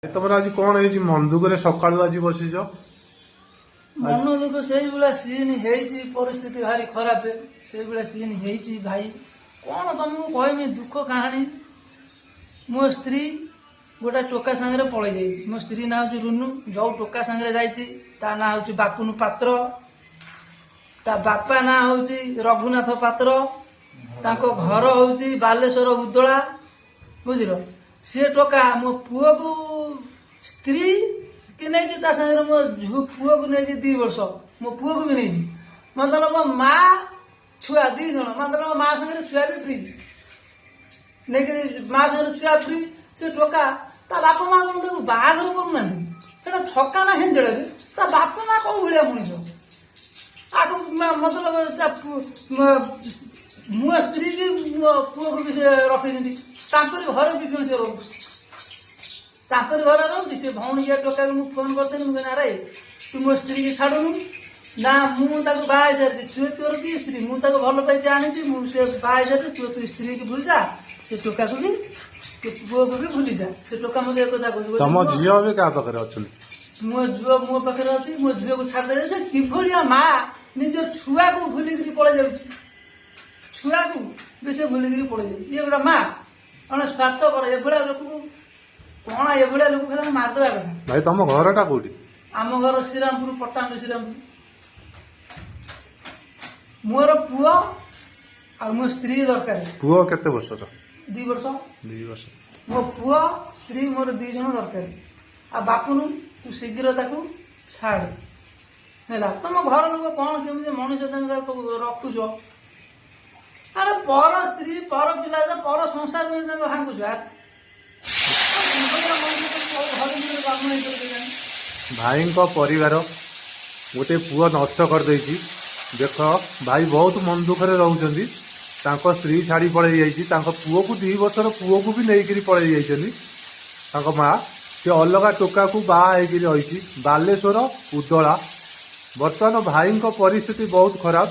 ତମର ଆଜି କଣ ହେଇଛି ମନ ଦୁଃଖରେ ସକାଳୁ ଆଜି ବସିଛ? ମନ ଦୁଃଖ ସେଇଭଳିଆ ସିନ୍ ହେଇଛି, ପରିସ୍ଥିତି ଭାରି ଖରାପ, ସେଇଭଳିଆ ସିନ୍ ହେଇଛି ଭାଇ। କଣ ତମକୁ କହିମି ଦୁଃଖ କାହାଣୀ। ମୋ ସ୍ତ୍ରୀ ଗୋଟେ ଟୋକା ସାଙ୍ଗରେ ପଳେଇ ଯାଇଛି। ମୋ ସ୍ତ୍ରୀ ନାଁ ହଉଛି ରୁନୁ। ଯୋଉ ଟୋକା ସାଙ୍ଗରେ ଯାଇଛି ତା ନାଁ ହଉଛି ବାପୁନୁ ପାତ୍ର, ତା ବାପା ନାଁ ହଉଛି ରଘୁନାଥ ପାତ୍ର, ତାଙ୍କ ଘର ହଉଛି ବାଲେଶ୍ୱର ଉଦଳା, ବୁଝିଲ। ସିଏ ଟୋକା ମୋ ପୁଅକୁ ସ୍ତ୍ରୀ କି ନେଇଛି, ତା ସାଙ୍ଗରେ ମୋ ପୁଅକୁ ନେଇଛି 2 ବର୍ଷ, ମୋ ପୁଅକୁ ବି ନେଇଛି। ମତଲବ ମୋ ମା ଛୁଆ 2 ଜଣ, ମତଲବ ମୋ ମା ସାଙ୍ଗରେ ଛୁଆ ବି ଫ୍ରି ନେଇକି, ମା ସାଙ୍ଗରେ ଛୁଆ ଫ୍ରି। ସେ ଟୋକା ତା ବାପା ମା କଣ ତାକୁ ବାହାଘର କରୁନାହାନ୍ତି? ସେଟା ଛକା ନା ହେଞ୍ଜେଡ଼ା ବି? ତା ବାପା ମା କୋଉ ଭଳିଆ ମଣିଷ? ଆକୁ ମତଲବ ତା ମୋ ସ୍ତ୍ରୀ କି ମୋ ପୁଅକୁ ବି ସେ ରଖିଛନ୍ତି, ତାଙ୍କରି ଘରେ ବି ସେ ରହୁଛି, ତାଙ୍କରି ଘରେ ରହୁଛି। ସେ ଭଉଣୀ ଇଏ ଟୋକାକୁ ମୁଁ ଫୋନ କରିଥିଲି, ମୁଁ କହିଲି ଆରେ ତୁ ମୋ ସ୍ତ୍ରୀକି ଛାଡୁନୁ। ନା ମୁଁ ତାକୁ ବାହା ହେଇସାରିଛି, ସେ ତୋର କି ସ୍ତ୍ରୀ? ମୁଁ ତାକୁ ଭଲ ପାଇଛି ଆଣିଛି, ମୁଁ ସେ ବାହା ହେଇସାରିଛି, ତୁ ତୋ ସ୍ତ୍ରୀକି ଭୁଲିଯା, ସେ ଟୋକାକୁ ବି ତୋ ପୁଅକୁ ବି ଭୁଲିଯା। ସେ ଟୋକା ମତେ ଏକଥା କହୁଛି। ତମ ଝିଅ ଏବେ କାହା ପାଖରେ ଅଛନ୍ତି? ମୋ ଝିଅ ମୋ ପାଖରେ ଅଛି, ମୋ ଝିଅକୁ ଛାଡ଼ିଦେଲେ। ସେ କିଭଳିଆ ମା ନିଜ ଛୁଆକୁ ଭୁଲିକିରି ପଳେଇ ଯାଉଛି, ଛୁଆକୁ ବି ସେ ଭୁଲିକିରି ପଳେଇ ଯାଉଛି। ଇଏ ଗୋଟେ ମା କଣ ସ୍ୱାର୍ଥପର? ଏଭଳିଆ ଲୋକକୁ କଣ, ଏଭଳିଆ ଲୋକକୁ ଖାଲି ମାରିଦେବା କଥା। ଭାଇ ତମ ଘରଟା କୋଉଠି? ଆମ ଘର ଶ୍ରୀରାମପୁର, ପଟ୍ଟାମୁଣ୍ଡାଇ ଶ୍ରୀରାମପୁର। ମୋର ପୁଅ ଆଉ ମୋ ସ୍ତ୍ରୀ ଦରକାର। ପୁଅ କେତେ ବର୍ଷର? 2 ବର୍ଷ। 2 ବର୍ଷ। ମୋ ପୁଅ ସ୍ତ୍ରୀ ମୋର 2 ଜଣ ଦରକାର। ଆଉ ବାପୁନୁ ତୁ ଶୀଘ୍ର ତାକୁ ଛାଡ, ହେଲା। ତମ ଘର ଲୋକ କଣ କେମିତି ମଣିଷ ତମେ ତାକୁ ରଖୁଛ? ଆରେ ପର ସ୍ତ୍ରୀ ପର ପିଲା ପର ସଂସାର ତମେ ଭାଙ୍ଗୁଛ। ଭାଇଙ୍କ ପରିବାର ଗୋଟେ ପୁଅ ନଷ୍ଟ କରିଦେଇଛି। ଦେଖ ଭାଇ ବହୁତ ମନ ଦୁଃଖରେ ରହୁଛନ୍ତି। ତାଙ୍କ ସ୍ତ୍ରୀ ଛାଡ଼ି ପଳେଇ ଯାଇଛି, ତାଙ୍କ ପୁଅକୁ 2 ବର୍ଷର ପୁଅକୁ ବି ନେଇକିରି ପଳେଇ ଯାଇଛନ୍ତି। ତାଙ୍କ ମା ସେ ଅଲଗା ଟୋକାକୁ ବାହା ହେଇକିରି ରହିଛି, ବାଲେଶ୍ୱର ଉଦଳା। ବର୍ତ୍ତମାନ ଭାଇଙ୍କ ପରିସ୍ଥିତି ବହୁତ ଖରାପ।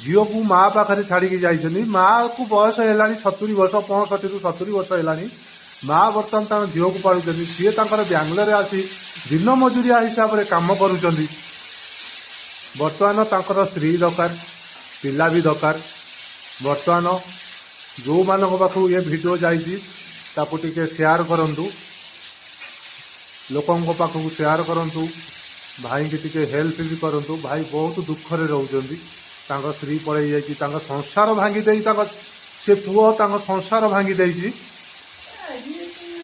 ଝିଅକୁ ମା ପାଖରେ ଛାଡ଼ିକି ଯାଇଛନ୍ତି। ମାଆକୁ ବୟସ ହେଲାଣି 70 ବର୍ଷ, 65ରୁ 70 ବର୍ଷ ହେଲାଣି। ମା ବର୍ତ୍ତମାନ ତାଙ୍କ ଝିଅକୁ ପାଳୁଛନ୍ତି। ସିଏ ତାଙ୍କର ବାଙ୍ଗାଲୋରରେ ଆସି ଦିନ ମଜୁରିଆ ହିସାବରେ କାମ କରୁଛନ୍ତି। ବର୍ତ୍ତମାନ ତାଙ୍କର ସ୍ତ୍ରୀ ଦରକାର, ପିଲା ବି ଦରକାର। ବର୍ତ୍ତମାନ ଯେଉଁମାନଙ୍କ ପାଖକୁ ଏ ଭିଡ଼ିଓ ଯାଇଛି ତାକୁ ଟିକେ ସେୟାର କରନ୍ତୁ, ଲୋକଙ୍କ ପାଖକୁ ସେୟାର କରନ୍ତୁ, ଭାଇଙ୍କି ଟିକେ ହେଲ୍ପ ବି କରନ୍ତୁ। ଭାଇ ବହୁତ ଦୁଃଖରେ ରହୁଛନ୍ତି। ତାଙ୍କ ସ୍ତ୍ରୀ ପଳେଇ ଯାଇଛି, ତାଙ୍କ ସଂସାର ଭାଙ୍ଗି ଦେଇ, ତାଙ୍କ ସେ ପୁଅ ତାଙ୍କ ସଂସାର ଭାଙ୍ଗି ଦେଇଛି।